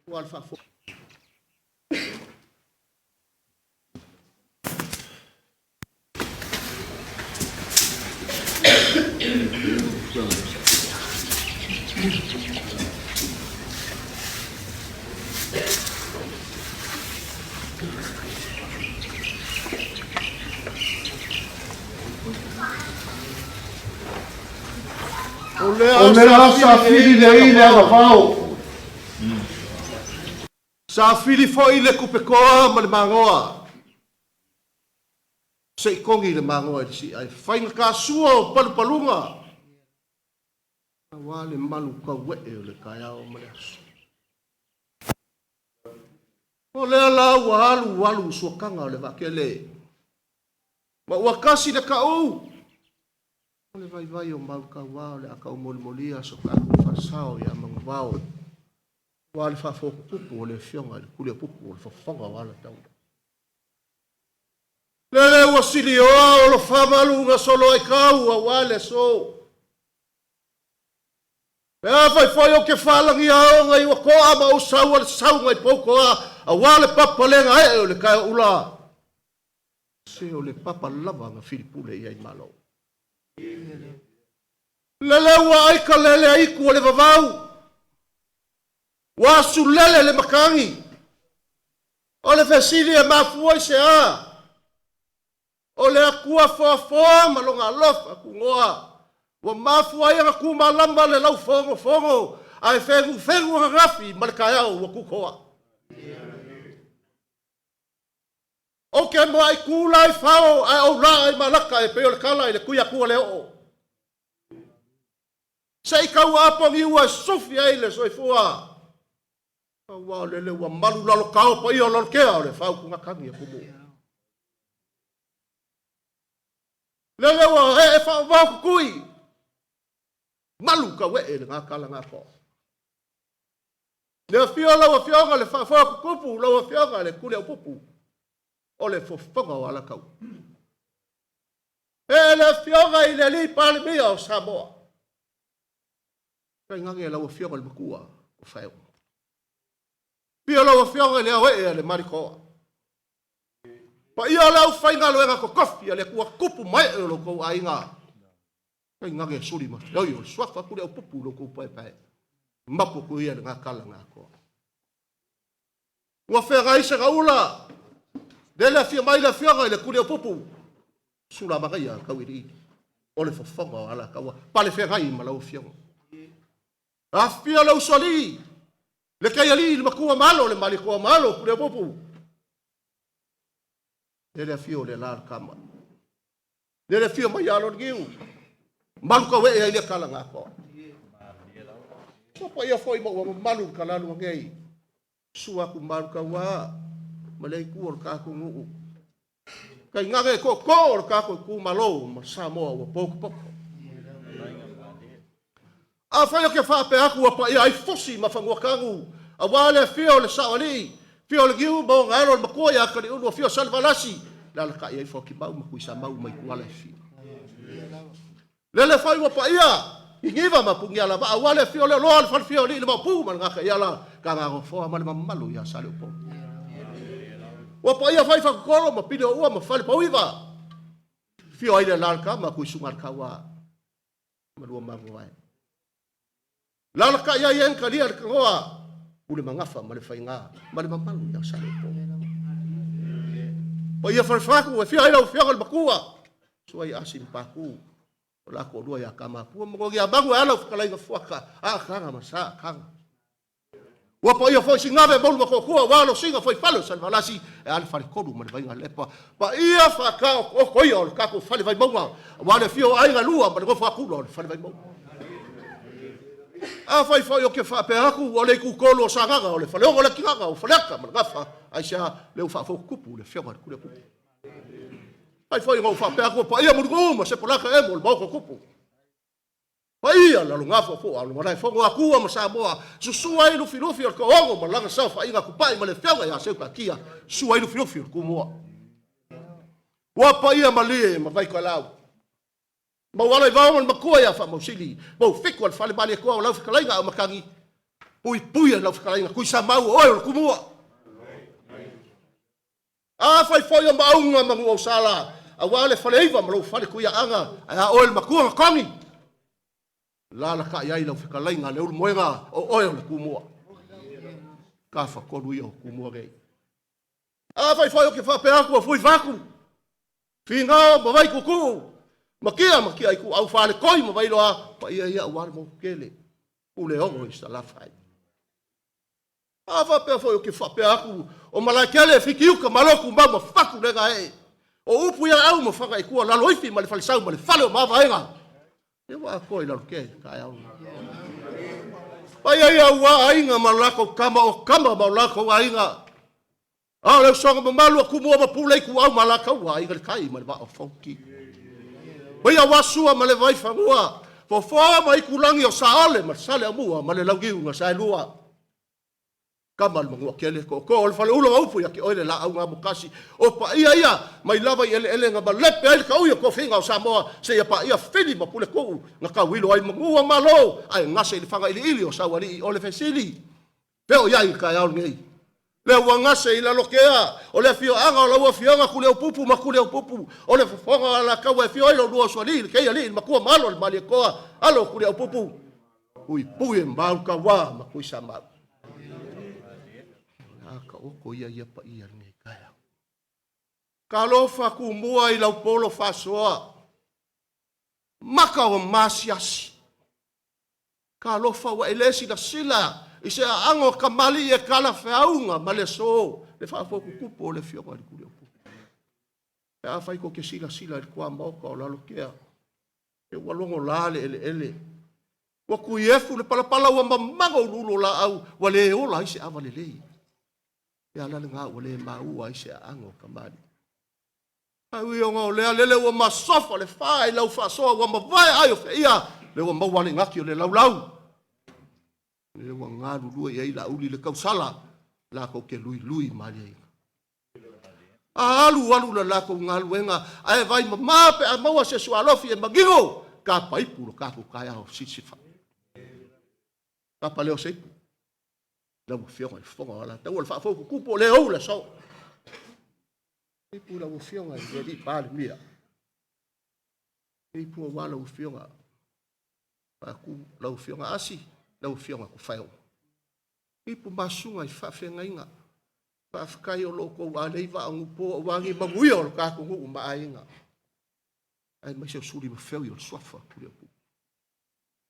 Ua le faafofoga. O lea sa fili le ai le agavao. Sa fili foi le kupetoa ma le magoa. Se i togi le magoa i le si'a e faigata sua o palupaluga aua le malu taue'e o le taeao ma le aso. O lea la ua alu alu suataga o le vaatele ma ua tasi le ta'u o le vaivai o Mauletaua o le a taumolimoli so tatou faasao ia Manuvao aua le faafotutupu o le Afioga i le Tuliaupupu o le Fofoga o Alataua. Lele ua silioa o lofamalu na solo ai kau aua le aso. Pe afai foi ou te faalagia aoga i ua toa ma ou sau a le sauga i Poutoa aua le papa le gaee o le taeoula. Se o le papa lava na filipule i ai Malo. Lele ua ai ka lele a itu o le vavau. Ua asulele le matagi. O le fesili e mafua i se a? O le Atua foafoa ma Lona alofa tunoa ua mafua ai ona tumalama le laufogofogo ae fegufegu ananafi ma le taeao ua tutoa. Ou te muai tu la i fao ae ou laa i malaka e pei o le tala i le Tuiatua le oo. Se i tau apo niua e sufi ai le soifua. Aua o lele ua malu lalokao paia o Lalokea o le faautugatagi a Tumua. Lele ua ee faavao kukui, malu tauee le gatala gatoa. Le afio lau Afioga le faafoe kukupu, lau Afioga le Tuliaupupu o le fofoga o Alataua. Ee le Afioga i le Alii Palemia o Samoa. Tainane lau Afioga i le Matua o Faeono. Afio lau Afioga i le Aoee a le Malikoa. Paia o le aufaigaluega totofi a le Atua tupu mae o lo outou aiga. Tainane suli ma feoi o le suafa Tuliaupupu i lo outou paepae. Mapu atu ia le gatala na atoa. Ua feagai se gaula, lele afio mai le afioga i le Tuliaupupu, Sulamanaia Tauiliili, o le fofoga o Alataua, pale feagai ma lau afioga. Afifio le usoalii, le kaialii, le matua malo, le malikoa malo, Tuliaupupu. Lele afio le la le kama. Lele afio mai alo le niu. Malu tauee ai le kala ngatoa. Ua paia foi ma ua mamalu le kalalu nei. Sua aku malu tauā ma le itu o le tatou nuu. Tainane tootoo o le tatou itumalo ma Samoa ua potopoto. Afai ou te faapea atu ua paia ai Fusi ma Fanuatanu, aua le afio o le Saoalii, afio o le Niu ma ona alo o le Matua ia Kaliulu, afio Salevalasi, le alakai ai Fuatimau ma Tuisamau ma Ituala e fia. Lele foi ua paia Niniva ma Punialavaa, aua le afio o Leoloa, le Falefia o Alii, le Maopu ma le Gataiala, Gaganofoa ma le mamalu ia Saleupolu. Ua paia foi Fatutolo ma Pilioua ma Falepauiva, afio ai le Alalakama, Tuisugaletaua ma lua magoae. Lalakai ai e talia le tanoa, pule magafa ma le faiga ma le mamalu ia Saleupolu. Paia Falefatu, e fia ai lau afioga i le matua, suai asi ma Paku, o la toalua ia Kamapua ma Noniamanu e ala o fetalaiga Fuata, Aataga ma Saataga. Ua paia foi Sigave ma Ulumakoatua aua Losiga foi fale o Salevalasi e a le faletolu ma le Vaigalepa. Paia faataotooto ia o le tatou fale Vaimauga aua le afio o aiga e lua ma le nofo akula o le fale Vaimauga. Afai foi ou te faapea atu o le itutolu o Sagaga o le Faleono o le Atinaga o Faleata ma le Gafa, aisea lea ua faafotutupu le afioga i le Tuliaupupu. Afai foi na ou faapea atu o paia Mulinuu ma Sepolata emo o le Maota o Tupu. Paia lalogafa foa o le malaefono a Atua ma Samoa, susu ai Lufilufi o le Toaono ma lana saofaiga Tupai ma le Afioga ia Seukatia, susu ai Lufilufi o le Tumua. Ua paia malie ma Vaitoelau. Mauala i vao ma le matua ia Faamausili, Poufitu a le Fale Malietoa o lau fetalaiga Aumatagi. Puipuia lau fetalaiga Tuisamau o oe o le Tumua. Afai foi o Maauga ma Nuuausala, aua le Faleiva ma lou fale Tuiaana, ae a oe le matua na togi, lalata i ai lau fetalaiga Leulumoega, o oe o le Tumua. Tafatolu ia o Tumua nei. Afai foi ou te faapea atu ua fui fatu, Finao ma Vaituutuu, Matia ma Matia Ituau, Faletoi ma Vailoa, paia ia aua le motu tele, Puleono i Salafai. A faapea foi ou te faapea atu o Malaetele, Fitiuta ma Lotumau ma fatu le gaee, o upu ia au ma Fagaitua, Laloifi ma le Falesau ma le Fale o Mavaega, ia ua atoa i Lalotea i le taeao lenei. Paia ia aua Aiga ma latou Tama, o Tama ma o latou Aiga, a o le usoga mamalu a Tumua ma Pule, Ituau ma Alataua, Aiga i le Tai ma le Vaa o Fonoti. Paia aua Sua ma le Vaifanua, Fofoa ma Aitulagi, o Saole ma Saleaaumua ma le Launiu na Saelua. Tama a le Manuatele, tootoo o le Faleula ma upu ia te oe le laau na amotasi. O paia ia mai lava i eleele na malepe ai le taui o tofiga o Samoa seia paia Fili ma Puletuu na tauilo ai manu o Malo ae gase i le faga iliili o Saualii. O le fesili, fea o i ai i le taeao lenei? Lea ua gase i Lalotea, o le afioaga o lau afioga Tuliaupupu ma Tuliaupupu, o le fofoga o Alataua e afio ai lo oulua usoalii, le Keialii, le Matua ma Alo o le Malietoa, alo o Tuliaupupu, Puipui e Mautaua ma Tuisamau. A taoto ia ia paia lenei taeao. Talofa Tumua i lau polo faasoa, maka o maasiasi. Talofa ua e le silasila i se aano o tamalii e talafeauga ma le aso, le faafotutupu o le afioga i le Tuliaupupu. Pe afai tou te silasila i le tuamaota o Lalotea, se ua logola le eleele, ua tuiefu le palapala, ua mamago uluulu o laau, ua le ola ai se ava lelei. Le ala lena ua le maua ai se aano o tamalii. Ae ui ona o lea, lele ua masofa le fa i lau faasoa, ua mavae ai o feia, le ua maua le gati o le laulau, le ua galulue i ai Laauli le tausala, latou te luilui malieina. A alu alu le latou galuega, ae vai mama pe a maua se sualofi e manino, tapaipu lo tatou taeao sisifa. Papa leo seipu, lau afioga i le Fofoga o Alataua, le faafotutupu o le ou le aso. Ipu lau afioga i le alii Palemia, ipu aua lau afioga Faatu, lau afioga Asi, lau afioga Tufaeogo. Ipu masuga i faafeagaiga, faafetai o lo o tou alei vaa o nupo aua ni manuia o le tatou nuu ma aiga, aemaise o suli ma feoi o le suafa Tuliaupupu.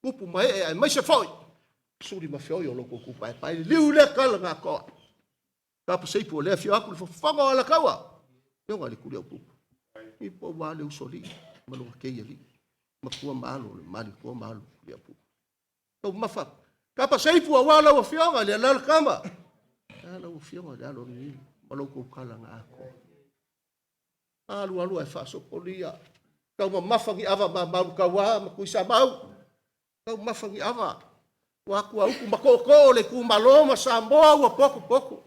Tupu ma ee aemaise foi suli ma feoi o lo outou tupaepae, liliu lea tala na atoa. Tapaseipu o lea afio atu le fofoga o Alataua, afioga i le Tuliaupupu. Ipu aua le usoalii ma lona keialii, matua ma alo o le Malietoa ma alo o le Tuliaupupu. Taumafa Tapaseipu aua lau afioga i le Alalakama, a lau afioga i le alo o le Niu ma lo outou tala na atoa. Alu alu ae faasopolia, taumamafa ni ava ma Maulutaua ma Tuisamau, taumafa ni ava, ua atu a utu ma tootoo o le itumalo ma Samoa ua potopoto.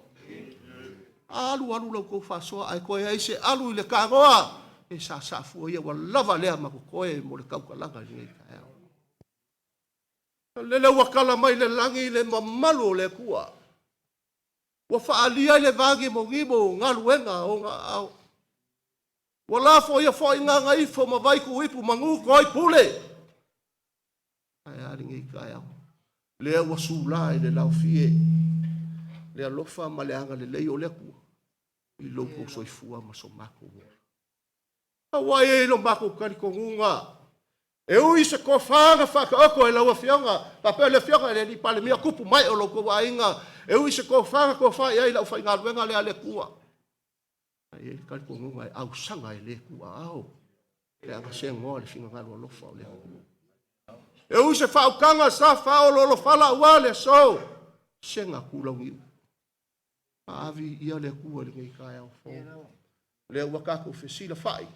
Alu alu la outou faasoa ae toe ai se alu i le tanoa e saasaa fua ia ua lava lea ma totoe mo le tautalaga i lenei taeao. Lele ua tala mai le lagi le mamalu o le Atua, ua faaalia ai le vagimogimo o galuega o ona aao. Ua lafoia foi gagaifo ma vaituipu manu toi pule. Ae a lenei taeao, lea ua sula i le laofie le alofa ma le agalelei o le Atua i lo outou soifua ma so matou ola. Aua e i ai lo matou talitonuga, e ui i se tofa na faataoto e lau Afioga, faapea le Afioga i le Alii Palemia, tupu mai o lo outou aiga, e ui i se tofa na tofa i ai le aufaigaluega lea a le Atua, ae i ai le talitonuga e ausaga e le tuuaao pe a gasegoa le finagalo alofa o le Atua. E ui se faautaga sa faaoloolofala aua le aso, sega tulauniu. Faavi ia le Atua i lenei taeao fou. Lea ua tatou fesilafai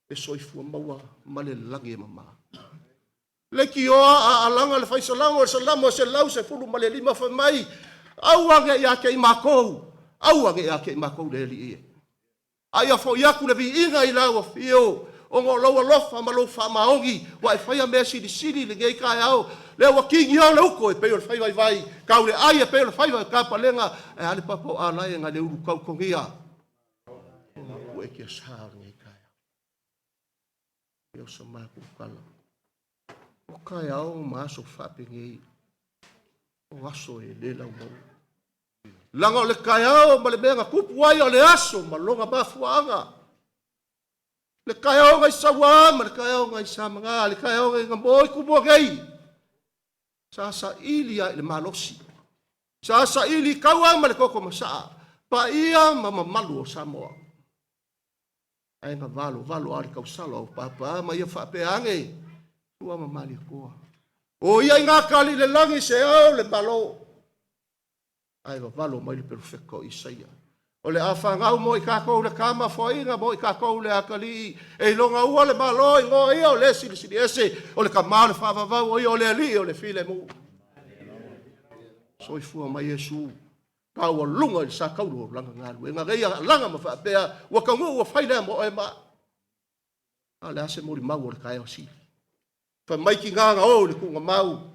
le soifua maua ma le lagi e mama. Leitioa a alaga le faisalago o le Salamo e 115 fai mai, aua ne i ia te i matou, aua ne i ia te i matou le Alii e. A ia foi atu le viiga i lau afio, Ona o lou alofa ma lou faamaoni ua e faia mea silisili i lenei taeao. Lea ua tigiao le uto e pei o le fai vaivai, tau le ai e pei o le faiva o tapalega. Ae a le papa o alae na le ulu tautogia. O pue tiasa o lenei taeao. Ia o sa matou tala. O taeao ma aso faapenei, o aso e le laumaua. Leaga o le taeao ma le mea na tupu ai o le aso ma lona mafuaaga. Le taeao nai Saua ma le taeao nai Samaga, le taeao nai Gamo i Tumua nei, sa saili lava i le malosi, sa saili i taua ma le toto masaa, paia ma mamalu o Samoa. Ae na valovalo lava le tausala o papa ma ia faapea ane, tua ma Malietoa. O ia i gatali i le lagi se ao le Malo. Ae vavalo mai le perofeta o Isaia. O le a fanau mo i tatou le tama foaiina mo i tatou le atalii, e iloga ua le Malo i igoa ia o le Silisili Ese, o le Tama o le Faavavau, o ia o le Alii o le Filemu. Soifua mai Iesu, taualuga i le sa tauro o lana galuega nei alaga ma faapea, ua taunuu ua fai lea mo oe ma au. A o le a se molimau o le taeao sili? Fai mai tiga na o i le tuugamau,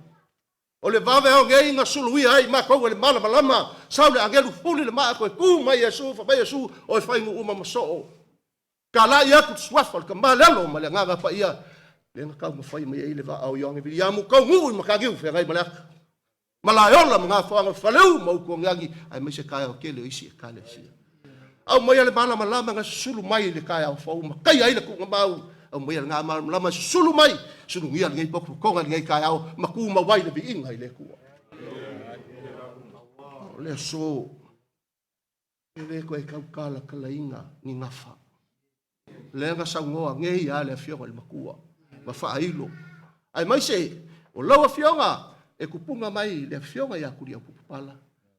o le vave ao nei na suluia ai matou e le malamalama, sau le agelu fuli le maa toe tu mai Iesu, fai mai Iesu, o e fai nuu uma ma soo. Talai atu le suafa o le Tama le Alo ma le Agaga Paia, lea na taumafai mai ai le vaa o Ioane Viliamu, taunuu i Mataniu feagai ma le ata. Malaeola ma Gafoaga o Faleu ma Utuagiagi, aemaise taeao tele o isi ekalesia. Aumaia le malamalama na susulu mai i le taeao fou ma taia ai le tuugamau, aumaia le malamalama susulu mai, sulugia lenei potopotoga i lenei taeao ma tumau ai le viiga i le Atua. O le aso, e le toe tautalatalaina ni gafa. Lea na saunoa nei lava le Afioga i le Matua ma faailo. Aemaise o lau Afioga e tupuga mai le Afioga ia Tuliaupupala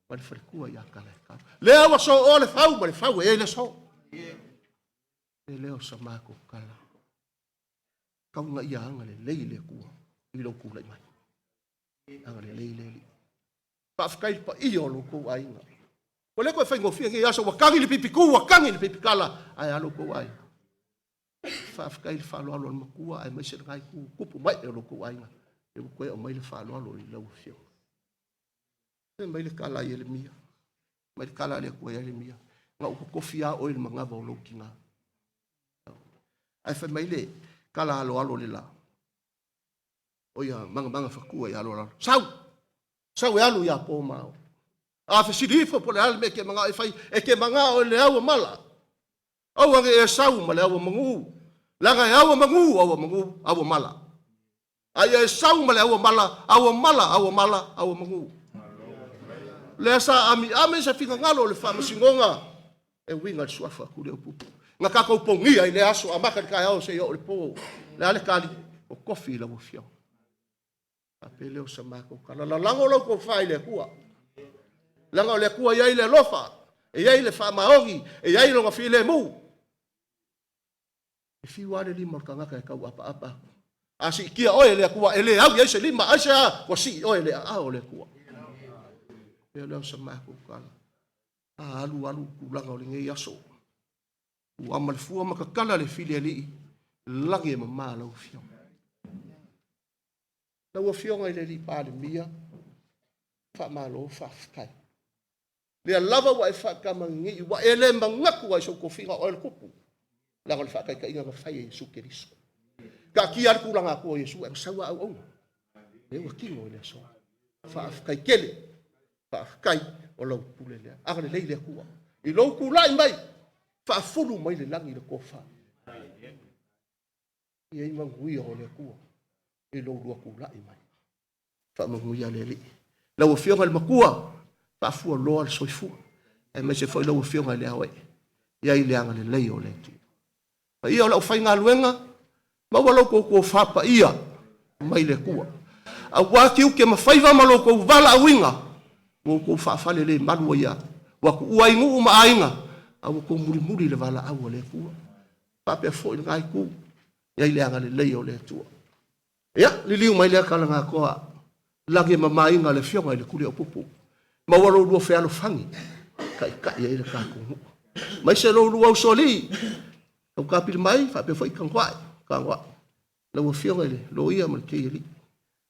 ma le faletua ia Talaetau. Lea ua sooa le fau ma le fau e i ai le aso. E le o sa matou tala. Tau ina ia agalelei le Atua i lou tulai mai. Agalelei le Alii. Faafetai i le paia o lo outou aiga. Ua le toe faigofie nei aso, ua tagi le pipitu, ua tagi le pipikala, ae a lo outou aiga. Faafetai i le faaaloalo a le matua aemaise lena itu tupu mai o lo outou aiga, e ua toe aumai le faaaloalo i lau Afioga. Fai mai le tala a Ieremia, mai le tala a le Atua ia Ieremia, na ou totofi lava oe i le manava o lou tina. Ae fai mai le tala aloalo le la, o ia mangamanga fatua ia aloaloalo, sau, sau e alu ia po ma ao. A fesili ifo po o le a le mea e te manao e fai, e te manao i le au a mala. Aua ne i e sau ma le au a manu, leaga e au a manu, au a manu, au a mala. A ia e sau ma le au a mala, au a mala, au a mala, au a manu. Lea sa amiami se finagalo o le faamasinoga e uiga i le suafa a Tuliaupupu. Na tatou pogia i lea aso amata i le taeao seia oo i le po. Le a le tali? O tofi i lau Afioga. Faapea lea o sa matou tala. Lalago lau tofa i le Atua. Leaga o le Atua e i ai le alofa, e i ai le faamaoni, e i ai lona filemu. E fiu lava le lima o le tagata e tauapaapa atu. A siitia oe e le Atua, e le au i ai se lima, aisea? Ua sii oe i le aao o le Atua. Pei o lea o sa matou tala. A alu alu tulaga o lenei aso. Ua ama le fua ma tatala le fili alii, lagi e mama lau Afioga. Lau Afioga i le alii Palemia, faamalo faafetai. Lea lava ua e faatamalii, ua e le manatu lava i sou tofiga o oe o le tupu, leaga o le faataitaiga na fai e Iesu Keriso. Taatia lava le tulaga atu o Iesu ae na sau lava auauna. Lea ua tino i le aso. Faafetai tele, faafetai o lau pule lea. Agalelei le Atua i lou tulai mai, faafulu mai le lagi le tofa. Ia i manuia o le Atua i lou lua tulai mai. Faamanuia le Alii. Lau Afioga i le Matua, faafualoa le soifua, aemaise foi lau Afioga i le Aoee, i ai le agalelei o le Atua. Paia o le aufaigaluega, maua lo outou tofa paia mai le Atua. Aua tiute ma faiva ma lo outou valaauina, ua outou faafalelemalu ai lava, ua tuua ai nuu ma aiga, a ua outou mulimuli i le valaau a le Atua. Faapea foi lena itu, i ai le agalelei o le Atua. Ia, liliu mai lea Talagatoa, lagi e mamaina le Afioga i le Tuliaupupu, maua lo lua fealofani, taitai ai le tatou nuu. Maise lo lua usoalii, taukapili mai, faapea foi Tagoai. Tagoai, lau Afioga i le Loia ma le Teialii.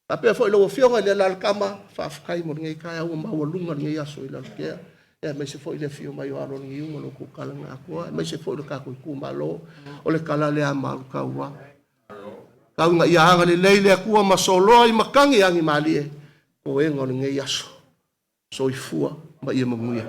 Faapea foi lau Afioga i le Alaalakama, faafetai mo lenei taeao ua maualuga lenei aso i Lalotea, aemaise foi le afio mai o alo o le Niu ma lo outou tala na atoa, aemaise foi lo tatou itumalo, o le tala lea a Malutaua. Tau ina ia agalelei le Atua ma soloa i matagi agimalie toega o lenei aso. Soifua ma ia manuia.